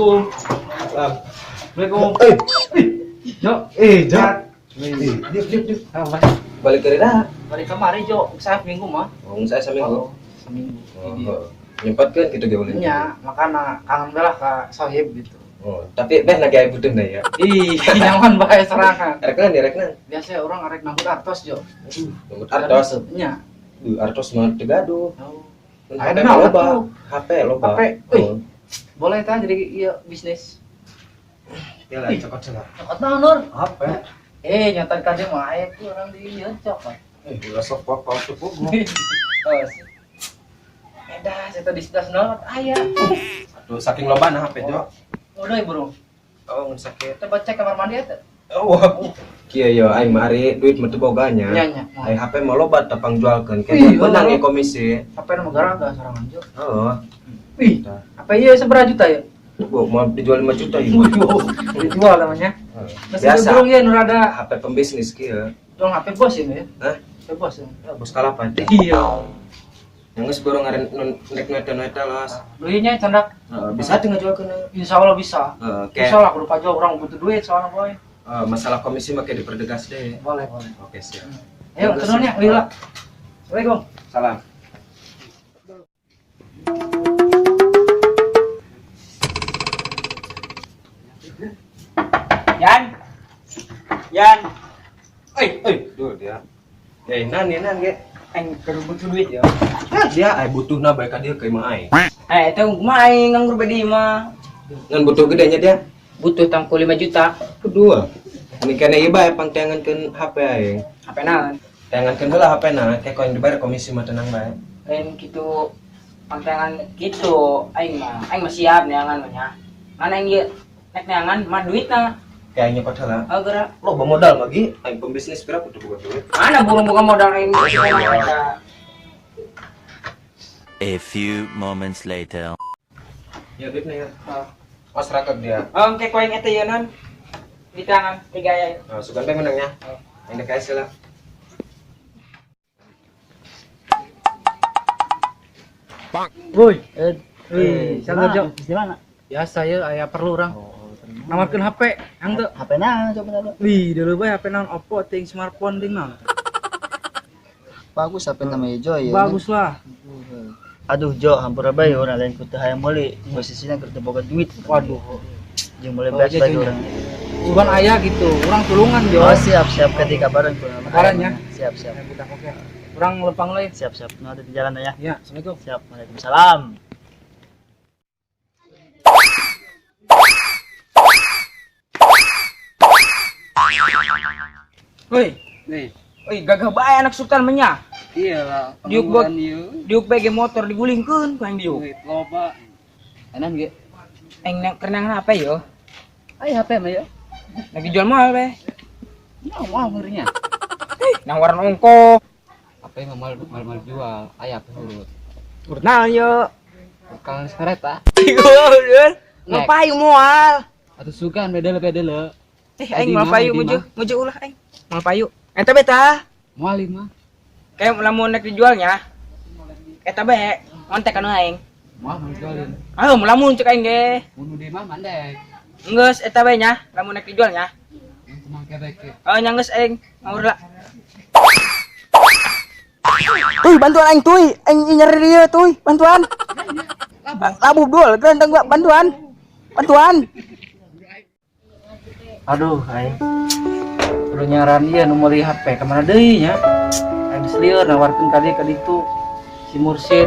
Assalamualaikum. Assalamualaikum. Eh, Jo, eh, Jo. Wih. Diuk, diuk, diuk. Apa? Balik ke dah. Balik kemari Jo, saya minggu mah. Oh, saya seminggu. Oh, seminggu. Oh, Iya. nyempatkeun kitu ge ulin. Nya, makana kangen belah ka sohib gitu. Oh, tapi beh lagi aya butuh dah ya. Ih, nyaman bae serangan. Rek naon ya, rek naon? Biasa orang arek nambut artos Jo. Nambut artos. Nya. Duh, artos mah teu gaduh. Oh. Mun Aya HP naon loba. atuh? HP loba. HP, wih. Oh. Boleh tah jadi iya bisnis. Ya lah, cokot lah. Cokot naon Nur? HP. Eh, nyata kade mah aya ku orang di ieu cokot. Eh, ulah sok pokok sok pugu. Oh, sih. Edah, saya tadi sudah nol aya. Aduh, saking lobana HP, Jo. Udah ya, bro. Oh, mun sakit. Kita baca kamar mandi eta. Oh, wah. Kieu yo aing mah ari duit mah teu boga nya. Nya nya. Ai HP mah loba tapang jualkeun. Ih, Kayak menang oh. ya komisi. HP nu garaga sorangan Jo. Heeh. Wih, HP ieu sabaraha juta ya? Gua mau dijual 5 juta ya. Wih, dijual namanya. Masih Biasa. burung ya nu rada HP pembisnis kieu. dong HP bos ini ya. Hah? HP bos ya. Ya, bos kalapa teh. Iya. Yang geus borong ngaren rek neta los. Duitnya candak. Heeh, bisa teu ngajualkeun. Insya Allah bisa. Heeh, Insya kayak Allah aku lupa jual orang butuh duit soalnya boy. Masalah komisi make diperdegas deh. Boleh, boleh. Oke, siap. Ayo, turunnya, Lila. Assalamualaikum. Salam. Yan. Yan. Eh, eh, duh dia. Eh, nan ya nan ge. Aing keur butuh duit ya. Nah, dia ai butuhna bae ka dieu ka imah aing. Eh, itu kumaha aing nganggur bae di imah. Ngan butuh gedenya dia. Butuh tangku 5 juta. Kedua. Ini kene ieu bae pangteangankeun HP aing. HP naon? Teangankeun heula HP na, kayak kau yang dibayar komisi mah tenang bae. Lain kitu pangteangan kitu aing mah. Aing mah siap neangan mah nya. Mana aing ieu nek neangan mah duitna. Kayak aing nyokot heula. Oh, geura. Loba modal mah gi, aing pembisnis pira kudu boga duit. Mana burung buka modal aing. A few moments later. Ya duitnya ya. Mas rakek dia. Oh, engke ku aing eta ieu non. Di tangan tiga ya. Nah, sugan teh menangnya. Aing dek aya lah. Boy, wih, sabar Jo. Di mana? Biasa ya, aya perlu orang. Nawarkeun HP, ang teu. HP na coba dulu. Wih, dulu bae HP naon Oppo ting smartphone ting naon. Bagus HP namanya Jo ya. Bagus lah. Aduh Jo, hampura bae orang lain ku teu hayang meuli. Posisinya keur teu boga duit. Waduh. Jeung meuli Oh, beas iya, lagi Jo. orang. Sugan aya gitu, urang tulungan Jo. Oh, siap siap ketika bareng ku. Kabaran ya. Siap siap. Ya, budak oke. Urang lempang lain. Siap siap. Nu ada di jalan ya. Ya, Assalamualaikum. Siap. Waalaikumsalam. Woi. Nih, Woi, gagah bae anak sultan mah nya. iya lah. Diuk buat pengangguran ieu. diuk bae ge motor digulingkeun ku aing diuk. Duit loba. Enan ge. Aing nang kerenangan apa yo? Ai HP mah ya. Lagi jual mahal be. Nah, mau ngerinya. Nawaran ongko. HP mah mal mal, mal jual. Ai HP urut. Urut naon yo? Kang kereta. Mal payu moal. Atuh sugan beda beda le. Eh, aing mal payu muju, muju ulah aing. Mal payu. Eta be tah. Moal mah. Kayak lamun nek dijualnya. Eta be kontak anu aing. Moal mau jualin. Ah, lamun cek aing ge. Mun di mah mandek. Geus eta be nya, lamun nek dijualnya. Mun tenang kebek ke. Oh, nya geus aing. Mau lah. Tuy, bantuan aing tuy, aing nyeri dia tuy, bantuan. Labu dul, geranteng gua bantuan. Bantuan. Aduh, aing. Kudu nyaran ieu nu meuli HP ka mana deui nya? Aing geus lieur nawarkeun ka dieu ka ditu. Si Mursid,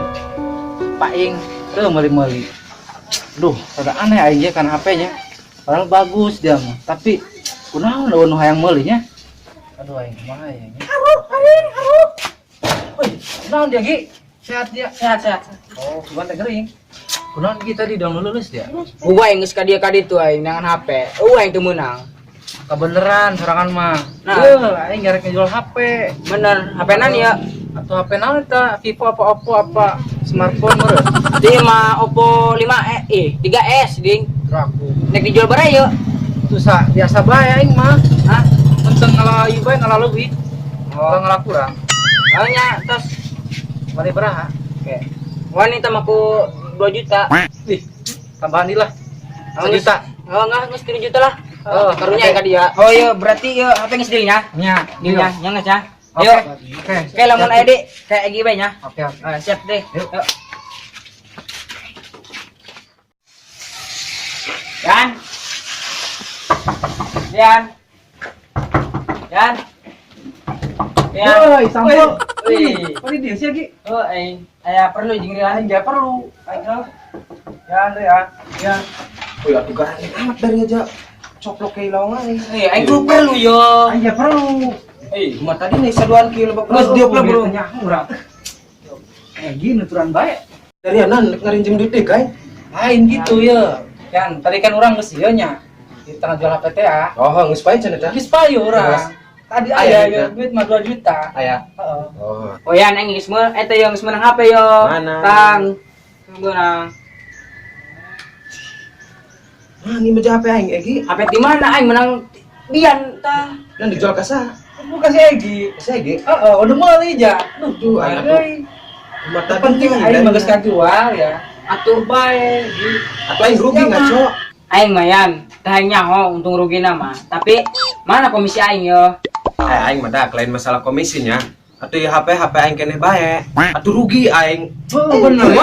Paing, teu meuli-meuli. Duh, rada aneh aing ge kana HP nya. Padahal bagus dia mah, tapi kunaon eueuh nu hayang meuli nya? Aduh aing kumaha ya nya? Aruh, aing, aruh. Woi, kunaon dia Gi? Sehat dia? Sehat, sehat. Oh, cuman teh gering. Kunaon Gi tadi dong lulus dia? Gua aing geus ka dieu ka ditu aing nangan HP. Eueuh aing teu meunang. Kebeneran sorangan mah. Nah. Nah, aing ngarek ngejual HP. Bener, HP nan ya. Atau HP naon eta? Vivo apa Oppo apa smartphone meureun? Di mah Oppo 5 E, 3S ding. Raku. Nek dijual berapa yuk? Tuh sa biasa bae aing mah. Hah? Penting ngala ieu bae ngala leuwih. Oh, ngala kurang. Oh nya tos. Bali beraha? Oke. Wanita mah ku 2 juta. Ih, tambahan deui lah. Sejuta. Oh, enggak, geus 3 juta lah. Oh, Karunya ka dia. Oh iya, berarti ieu HP geus deal nya. Nya, Deal nya, nya geus nya. Oke. Ayo. Oke. Oke, lamun aya deui kayak Egi bae nya. Oke. Ah, siap deh. Yuk. Yuk. Yan. Yan. Yan. Yan. Woi, sampul. Wih. Kok di dia sih, Gi? Oh, eh, aya perlu jeung Rian. Aing gak perlu. Aing kenal. Ya, Andre ya. Ya. Oh ya, tuh garang amat dari aja. Coplok kayak lawang aing. Eh, aing kudu perlu yo. Aing gak perlu. Eh, cuma tadi nih saduan ki lebak geus diop lah, Bro. Nyaho urang. Eh, gini nuturan bae. Dari anan ngarinjem duit deh, guys. Lain gitu ya. Kan tadi kan orang geus ieu nya. Di tengah jual HP teh ya. Oh, geus pae cenah tah. Geus payu urang. Tadi Aya aya duitna. ya, duit mah 2 juta. Aya. Heeh. Oh. Oh yan, aing geus meunang eta yo geus meunang HP yo. Mana? Tang. Meunang. Nah, ini meja HP aing Egi. HP di mana aing menang Bian tah. Dan dijual ka saha? Bukan si Egi. Si Egi. Heeh, udah meuli ja. Duh, Duh, aing atuh. euy. Cuma tadi Penting aing mah geus kajual ya. Atuh Bae, Gi. Atuh aing rugi ngaco. Aing mah yan, tah aing nyaho untung rugi nama. Tapi mana komisi aing yo? Eh, aing mah dak lain masalah komisinya. Atuh ya HP HP aing keneh bae. Atuh rugi aing. Oh, bener.